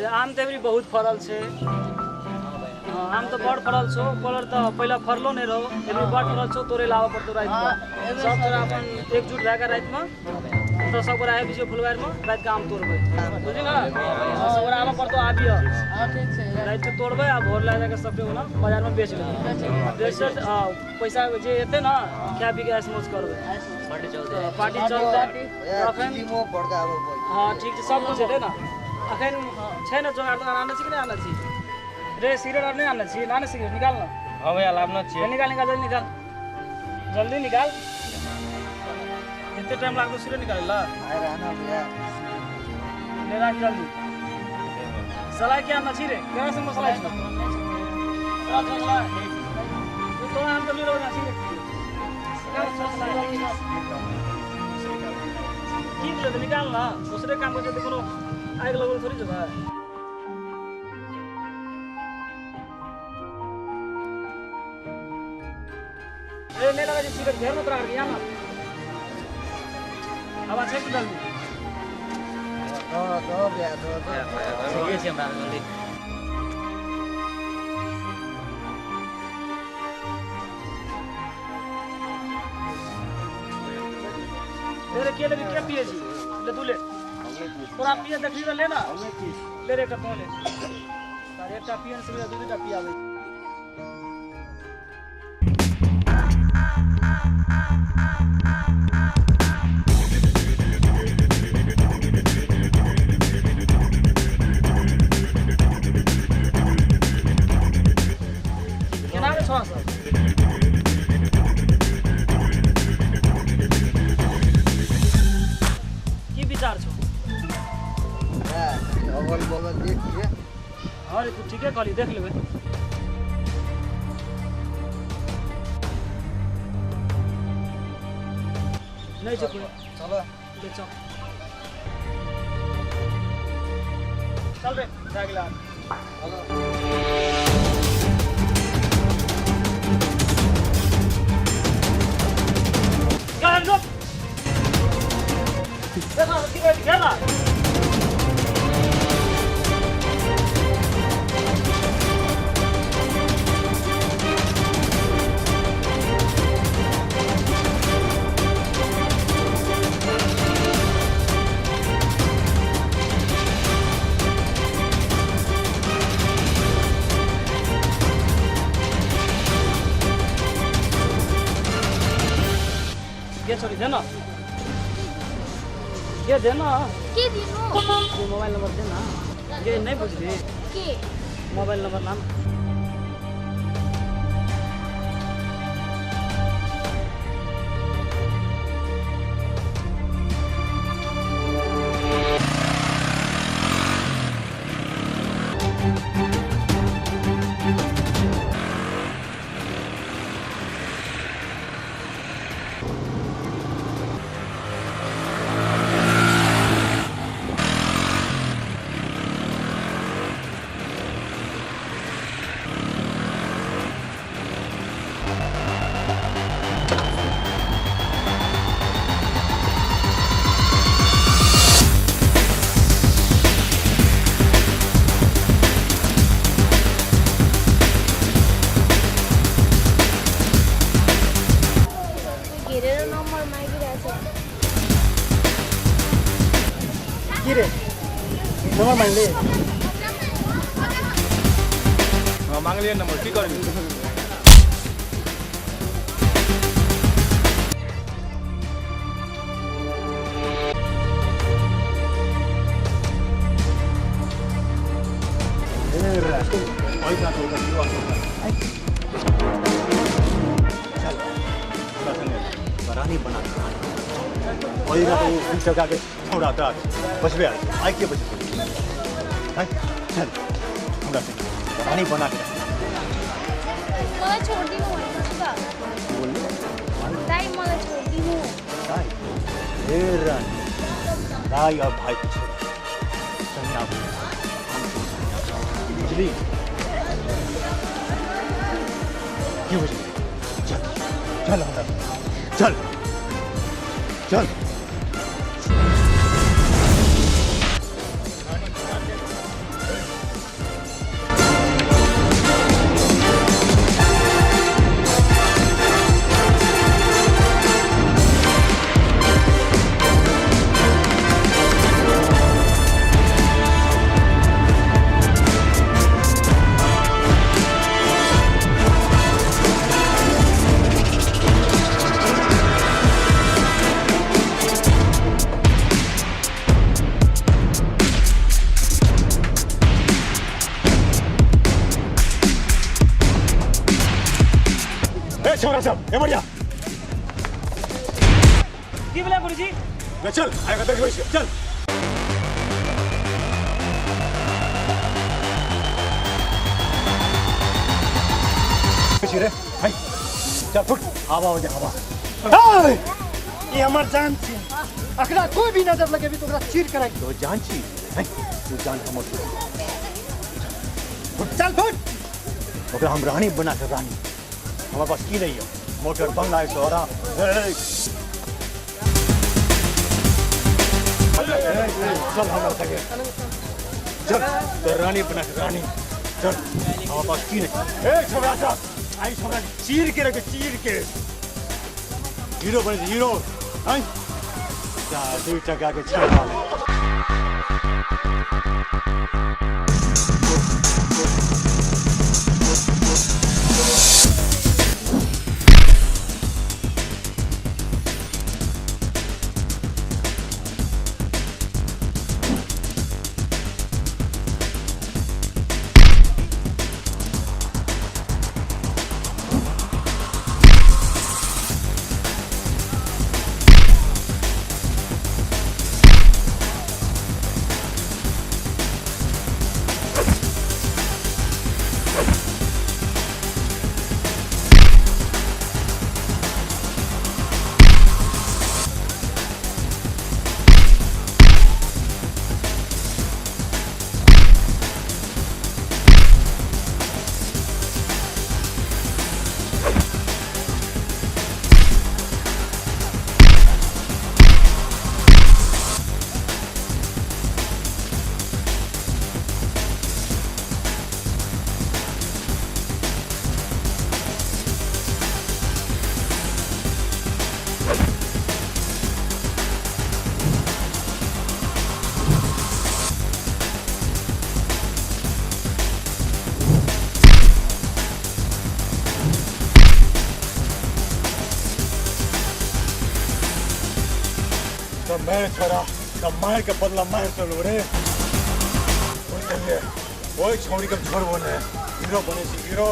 आम तऽ अबरी बहुत फड़ल छै। हाँ, आम तऽ बड़ फड़ल छौ, पलर तऽ पहिला फड़लो नहि रहो, अबरी बड़ फड़ल छौ, तोरे लाबऽ पड़तौ रातिमे। सब तोरा अपन एकजुट भए कऽ रातिमे तऽ सब गोरा आबि जो फुलवारीमे, रातिके आम तोड़बै, बुझली ने? सब गोरा आबऽ पड़तौ, आबियऽ रातिके तोड़बै आ भोर लए जाके सबके ओना बाजारमे बेच लेबै। बेच पैसा जे एतै ने खाय पी के ऐश मौज करबै, पार्टी चलतै। अखन हाँ ठीक छै, सब कुछ हेतै ने। अखन छै ने जोगाड़ तोगाड़ आनै छी कि नहि आनै छी रे? सिगरेट आर नहि आनै छी? ना ने सिगरेट निकाल न। हाँ भैया लाबना छियै। निकाल निकाल जल्दी निकाल, जल्दी निकाल। कते टाइम लागतो सिगरेट निकाले ला? ले राख जल्दी। सलाइ के आनै छी रे? केना से मसला छै? तोरा हम तो नहीं रहो ना सिगरेट। की बोले निकाल ना, दूसरे काम कर कोनो आगि लगल थोड़ी जेबै। ए नहीं लगा सिगरेट घेर ना तोरा यहाँ ना। अब अच्छा से जल्दी। सीखे छी हमरा जल्दी। ले के ले के पिए छी? ले तू ले, तोरा पिए देखली तो ले ना। ले रे कतो ले, तार एकटा पिए से दू दूटा पियाबै। केना रे छौ सब? की विचार छौ? अगल बगल देखिए। हाँ रे तू ठीके कहली, देख लेबै। नहीं छै कोई, चलो ले चल चल रे भए गेलै आब। चलो। गाड़ी रोक, देखा की कहै छी, घेर ना। के छोरी दे ना, के दे ना, के दिनु? ये मोबाइल नंबर दे ना। ये नहीं बुझली? के मोबाइल नंबर नाम? घेरेर नम्बर मागिरहेछ। की रे नंबर मांगले? हाँ मांगलियै नंबर, की करबी? पैसा तो उधर युवा चल हमरा संगे रानी बना पैसा तो 20 टका के छौड़ा तोरा बचबे आइ के बचबे। चल हमरा संगे रानी बना के मलाई छोडिदिनु भनेको छु त। बोल्नु दाइ मलाई छोडिदिनु। दाइ हे रानी, दाइ और भाई को छोड़ संगे आबू बुझली? की बुझली? चल चल हमरा चल चल। छोरा सब ए बढ़िया की भेलै गुरुजी? ले चल आएगा देखबै छियै, चल। रे हाय चल फुट, हवा हो जा हवा। ई हमर जान छी, अकरा कोई भी नजर लगेबी तो ओकरा चीर के राखि। तो जान छी है, तू जान हमर छी। चल फुट। ओकरा हम रानी बना के रानी, हमरा पास की नहीं है, मोटर बंगला है सोरा। चल हमरा संगे चल, तो रानी बना के रानी चल, हमरा पास की नहीं। ए छोरा साहब आई छोरा चीर के रख, चीर के हीरो बने हीरो। आई 2 टका के छापा। मैं छोरा तब मार के बदला मार चलो रे। ओए छोरी के छोड़बो ने, हीरो बने छी हीरो।